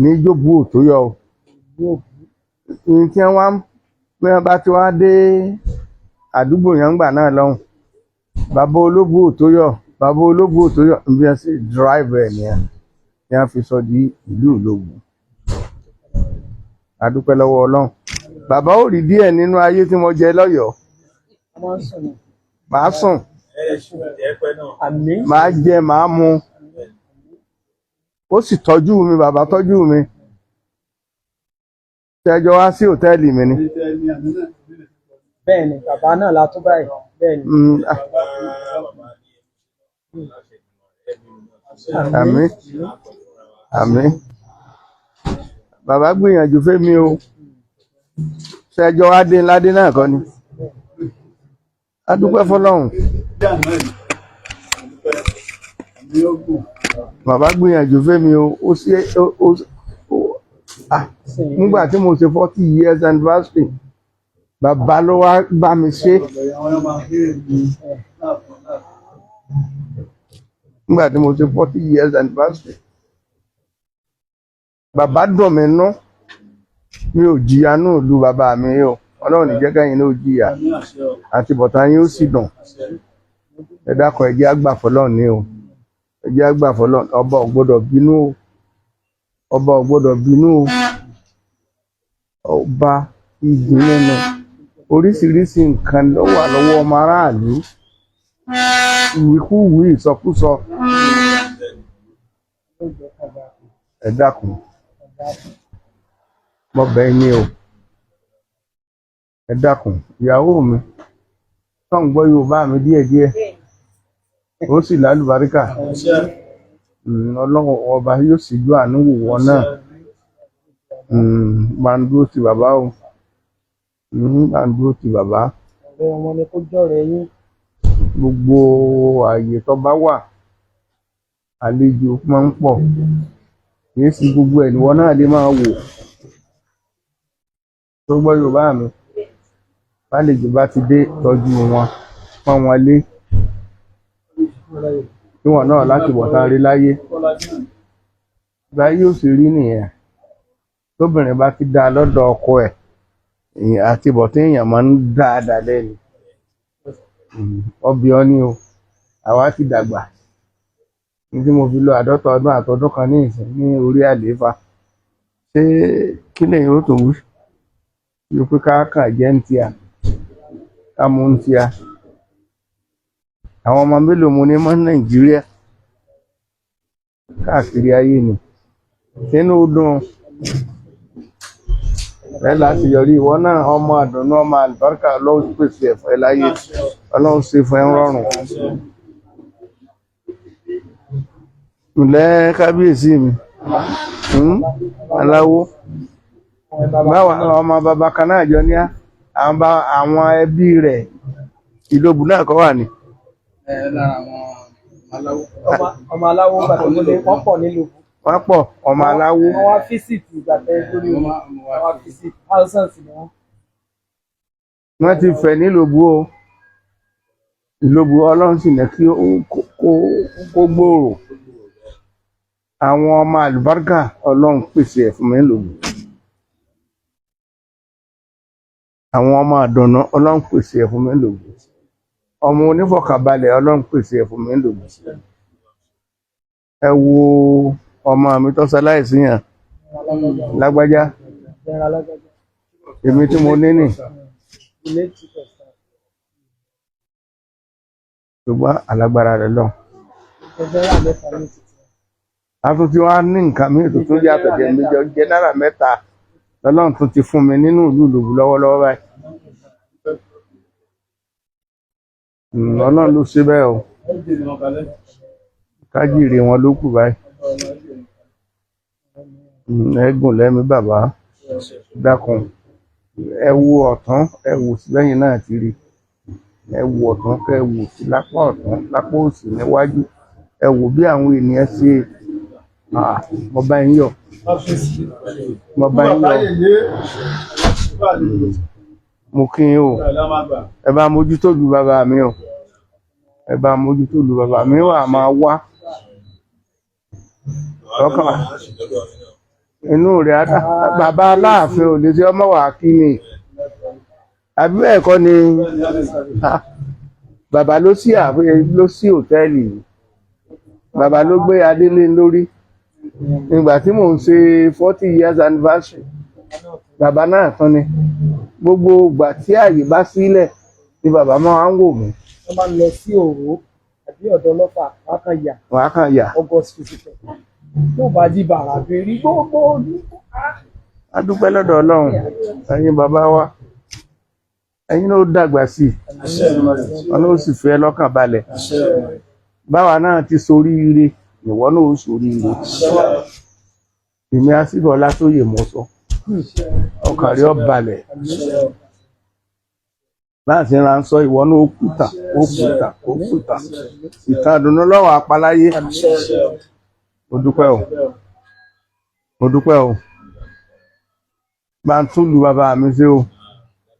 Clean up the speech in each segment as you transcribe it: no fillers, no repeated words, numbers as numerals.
Ní Jóbu ò tó yọ o. Ní tí wọ́n wá bí wọ́n bá ti wá dé àdúgbò yẹn ńgbà náà lọ́hùn, bàbá Olóbu ò tó yọ, bàbá Olóbu ò tó yọ, bí wọ́n sì drive ẹ̀ nìyẹn ní wọ́n fi sọ di ìlú Ìlóbù. A dúpẹ́ lọ́wọ́ Ọlọ́run, bàbá ò rí díẹ̀ nínú ayé tí mo jẹ lọ́yọ̀ọ́. Màá sùn. Àmín. Màá jẹ, màá mu, ó sì tọ́jú mi. Bàbá tọ́jú mi. Tẹ́jọ wá sí hòtẹ́ẹ̀lì mi ni. Bẹ́ẹ̀ ni, bàbá náà la tó báyìí, bẹ́ẹ̀ ni. Àmín, àmín. Bàbá gbìyànjú fẹ́mi o. Ṣẹjọ adé ńládé náà kọ́ ni. A dúpẹ́ fọ́lọ́run. Bàbá gbìyànjú fẹ́mi o. Ó sì ó ah, nígbà tí mo ṣe 40 years anniversary, bàbá ló wá bá mi ṣe. Nígbà tí mo ṣe 40 years anniversary, bàbá dùn mí nú. Mi ò jìyà náà lu bàbá mi o. Ọlọ́run ní jẹ́ kẹ́yìn náà ó jìyà, àti bọ̀tán yín ó sì dùn. Ẹ dákun, ẹ jẹ́ á gbà fọ́lọ́run ní o, ẹ jẹ́ á gbà fọ́lọ́run. Ọba ò gbọ́dọ̀ bínú o, ọba ò gbọ́dọ̀ bínú o. Ọba ìgbín lẹ́nu, oríṣiríṣi nǹkan ló wà lọ́wọ́ ọmọ aráàlú, ìwíkúwìí, ìsọkúsọ. Ẹ dákun, mo bẹ̀ yín o, ẹ dákun. Ìyàwó mi tó ń gbọ́ Yorùbá mi díẹ̀díẹ̀, ó sì lálùbáríkà. Ọlọ́run ọba yóò sì ju àánú wò wọ́n náà. Máa ń dúró ti bàbá o, máa ń dúró ti bàbá. Ọ̀rẹ́ wọn ni kó jọ̀rẹ́ yín. Gbogbo ààyè tó bá wà, àlejò máa ń pọ̀, kì í sí gbogbo ẹ̀ níwọ náà lè máa wò. Tó gbọ́ Yorùbá mi, bálejò bá ti dé, tọ́jú wọn, pọ́n wọn lé, kí wọn náà láti bọ̀ tán rí láyé. Báyìí yóò sì rí nìyẹn. Tóbìnrin bá ti dá lọ́dọ̀ ọkọ ẹ̀, àti bọ̀ tí èèyàn máa ń dá a dalẹ́ ni. Ọbẹ̀ ọ ní o. Àwa ti dàgbà ní tí mo fi lo 50 ọdún àtọdún kan ní ìsìn ní orí àlééfà. Ṣé kí lèyìn ó tó wí yóò pé ká kàn jẹ́ ń tíya, ká mú ń tíya. Àwọn ọmọ mélòó mo ní mọ́ Nàìjíríà, káàkiri ayé ni. Sínú dùn ẹ láti yọrí. Ìwọ náà, ọmọ àdùnnú, ọmọ àlùbáríkà, Ọlọ́run pèsè ẹ̀fọ́ ẹ láyé. Ọlọ́run ṣe fún ẹ ń rọrùn. Ǹlẹ́ kábíyèsí mi. Aláwo báwa, ọmọ bàbá kan náà jọ ní àwọn ẹbí rẹ̀. Ìlóbù náà kọ́ wà ní. Lára àwọn aláwọ̀. Ọmọ aláwo gbàgbọ́lé wọ́n pọ̀ nílùú. Wọ́n pọ̀, ọmọ aláwo. Wọ́n wá físìtì ìgbà tẹ́ lórí omi, wọ́n wá físìtì, thousands ni wọ́n. Wọ́n ti fẹ̀ nílòbù o. Ìlóbù, Ọlọ́run sì ní kí ó kó gbòòrò. Àwọn ọmọ àlùbáríkà, Ọlọ́run pèsè ẹ̀ fún mi nílòbù. Àwọn ọmọ àdùnnú, Ọlọ́run pèsè ẹ̀ fún mi nílòbù. Ọmọ onífọ̀kànbalẹ̀, Ọlọ́run pèsè ẹ̀ fún mi nílòbù. Ẹ wo ọmọ mi tó ṣaláìsí yẹn, lágbájá. General Lágbájá. Èmi tí mo ní nì. Ilé chief of staff. Ṣùgbọ́n alágbára rẹ̀ lọ. General mẹ́ta ní títì. A tún ti wá ní nǹkan míì tó tún yàtọ̀ jẹ́ méjọ jẹ́nẹ́rà mẹ́ta lọ́lọ́run tún ti fún mi nínú ìlú Ìlòbù lọ́wọ́lọ́wọ́ báyìí. Ọlọ́run ló ṣe bẹ́ẹ̀ o. Kájìrì wọn ló kù báyìí. Ẹ̀gùn lẹ́mí bàbá, dákun, ẹ wo ọ̀tún, ẹ wò sí lẹ́yìn náà ti rí. Ẹ wo ọ̀tún, kẹ ẹ wò sí lápá ọ̀tún, lápá òsì, níwájú. Ẹ wò bí àwọn ènìyàn ṣe. Mo bá yín yọ̀, mo bá yín yọ̀, mo kí yín o. Ẹ bá mójútó lu bàbá mi o, ẹ bá mójútó lu bàbá mi wà máa wá lọ́kàn. Inú rẹ̀ á dá. Bàbá Aláàfin ò lè ṣe ọmọ wà kí ni, àbí bẹ́ẹ̀ kọ́ ni? Ah, bàbá ló sí ló sí hòtẹ́ẹ̀lì yìí, bàbá ló gbé adé lé lórí nígbà tí mò ń ṣe 40 years anniversary. Bàbá náà tán ni gbogbo ìgbà tí ààyè bá sílẹ̀ ni bàbá máa ń wò mí. Wọ́n máa ń lọ sí Òró àbí ọ̀dọ̀ ọlọ́fà wákàyà. Wàá kàn yà. August visitor tó bá di bàrà bèrè gbogbo ní. A dúpẹ́ lọ́dọ̀ Ọlọ́run. Ẹ̀yin bàbá wa, ẹ̀yin náà ó dàgbà sí i, Ọlọ́run ó sì fẹ́ lọ́kàn balẹ̀. Báwa náà ti soríire, ìwọ náà ó soríire. Èmi àsìkò Ọlátòyè mọ̀ sọ, ọkàn rẹ̀ ó balẹ̀. Láti ránṣọ, ìwọ náà ó kùtà, ó kùtà, ó kùtà. Ìtàn àdùnnú lọ́wọ́ apaláyé. Mo dúpẹ́ o, mo dúpẹ́ o. Bá ń tún lu bàbá mi sí o.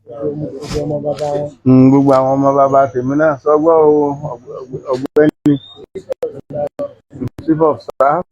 Gbogbo ọmọ bàbá wọn. Gbogbo àwọn ọmọ bàbá tèmi náà sọgbọ́ o. Ọ̀gbẹ́ni chief of staff.